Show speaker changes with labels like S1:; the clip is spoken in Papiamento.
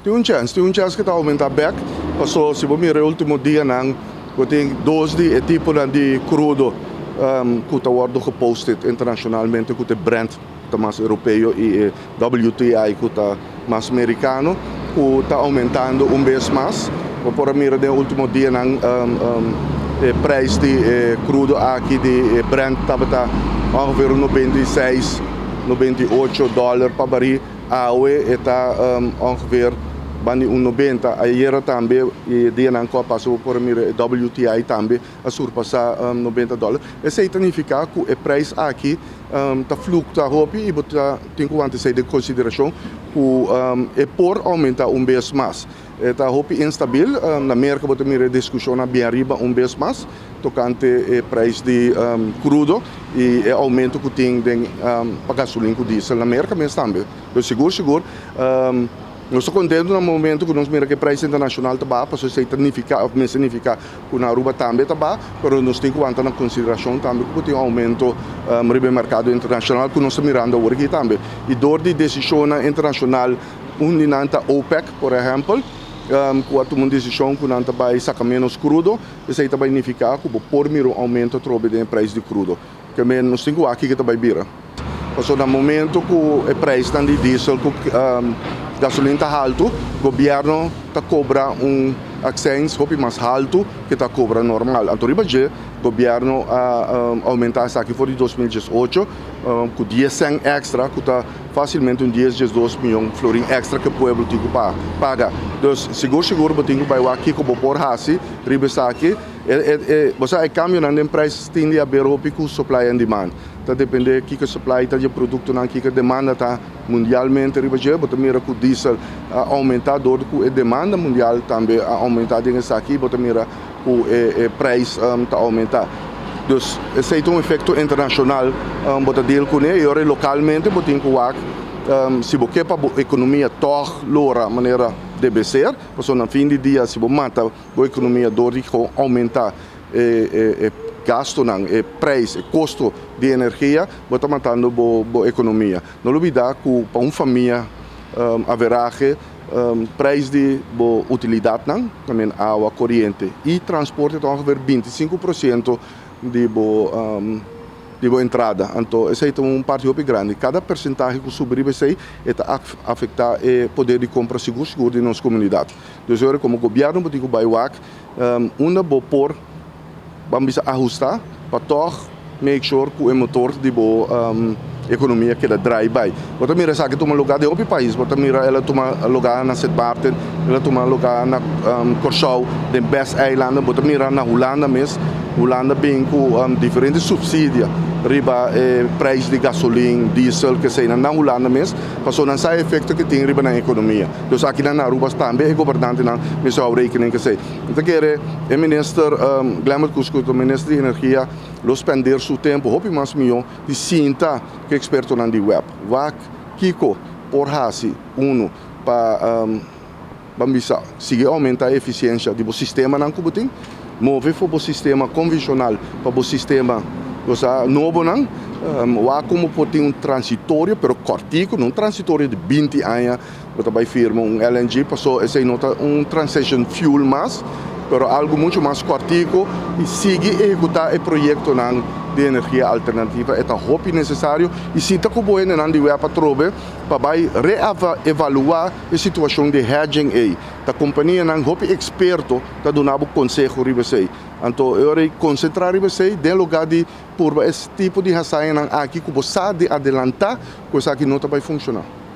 S1: Tin un chance ku ta oumentá bèk. Paso si bo mira último dianan, bo tin dos di e tipo di krudo ku ta wòrdu geposted internashonalmente, ku ta Brent, ta mas europeo, i WTI, ku ta mas amerikano, ku ta oumentando un bes mas. Bo por mira den último dianan e prijs di krudo aki di Brent tabata ongeveer 96, 98 dòler pa baril. Awe ta ongeveer banda un 90. Ayera tambe, e dianan ku a pasa, por mira WTI tambe a surpasá 90 dòler. Esei ta nifiká ku e prijs aki ta fluktua hopi i bo tin ku tene den konsiderashon ku e por oumentá un bes mas. Ta hopi instabil. Na Merka bo ta mira diskushon bin ariba un bes mas tokante e prijs di krudo i e oumento ku tin pa gasolin ku diesel na Merka mes tambe. Anto, sigur sigur, nos ta kontentu na momento ku nos mira ku e prijs internashonal ta baha, pasobra esei ta nifiká, òf mester nifiká, ku na Aruba tambe ta baha, pero nos tin ku tene na konsiderashon tambe ku tin oumento riba merkado internashonal ku nos ta mirando awor aki tambe. I dor di desishon internashonal, un di nan ta OPEC, por ehèmpel, ku a tuma un desishon ku nan ta bai saka menos krudo, esei ta bai nifiká ku por mira un oumento trobe di prijs di krudo. Ke men nos tin ku aki ku ta bai bira. Paso na momento ku e prijs di diesel ku gasolin ta haltu, gobièrnu ta kobra un accijns hopi mas haltu ku ta kobra normal. Anto riba dje, gobièrnu a oumentá esaki for di 2018 ku 10 sènt èkstra, ku ta fásilmente un 10, 12 mion florin èkstra ku e pueblo tin ku paga. Dus sigur sigur bo tin ku bai wak kiko bo por hasi riba esaki. E, bo sa, e kambio den prijs tin di haber hopi ku supply and demand. Ta dependé kiko supply ta di produktonan, kiko demanda ta mundialmente riba dje. Bo ta mira ku diesel a oumentá dor ku e demanda mundial tambe a oumentá den esaki, bo ta mira ku e prijs ta oumentá. Dus esei ta un efekto internashonal bo ta deal kuné i ora lokalmente bo tin ku wak si bo ke pa ekonomia tòg lora manera debe ser, pasobra na fin di dia si bo mata bo ekonomia dor di oumentá e gastonan, e prijs, e kosto di energia, bo ta matando bo ekonomia. No lubidá ku pa un famia average prijs di bo utilidatnan, tambe awa, koriente i transporte, ta ongeveer 25% di bo entrada. Anto, esei ta un parti hopi grandi. Kada persentahe ku subi riba esei ta afektá e poder di kompra sigur sigur di nos komunidat. Dus awor komo gobièrnu bo tin ku bai wak unda bo por, ban bisa, ahustá pa tòg make sure ku e motor di bo ekonomia keda draai bai. Bo ta mira esaki tuma lugá den hopi pais. Bo ta mira el a tuma lugá na Sint Maarten, el a tuma lugá na Kòrsou, den BES-eilanden, bo ta mira na Hulanda mes. Hulanda bin ku diferente supsidio riba prijs di gasolin, diesel, ke sei na Hulanda mes, pasobra nan sa e efekto ku tin riba nan ekonomia. Dus aki na Aruba tambe e gobernantenan mester hou rekening ku esei. Mi ta kere e minister Glenbert Croes, ku ta minister di energia, lo spendeer su tempu hopi mas mihó di sinta ku ekspertonan di WEB. Wak kiko por hasi uno pa ban bisa sigui oumentá e efisiensia di bo sistemanan ku bo tin, move for bo sistema konvenshonal pa bo sistema, osea, nobonan, wak komo por tin un transitorio pero kòrtiku, no un transitorio di 20 aña, bo ta bai firma un LNG, paso esei no ta un transition fuel mas, pero algu muchu mas kòrtiku, i sigui ehekutá e proyektonan di energia alternativa. E ta hopi nesesario i sinta ku bo hendenan di WEB atrobe pa bai reevaluá e situashon di hedging ei. Ta kompanianan hopi eksperto ta duna bo konseho riba esei. Anto e ora konsentrá riba esei den lugá di purba e tipo di hazañanan aki ku bo sa di adelantá ku esaki no ta bai funshoná.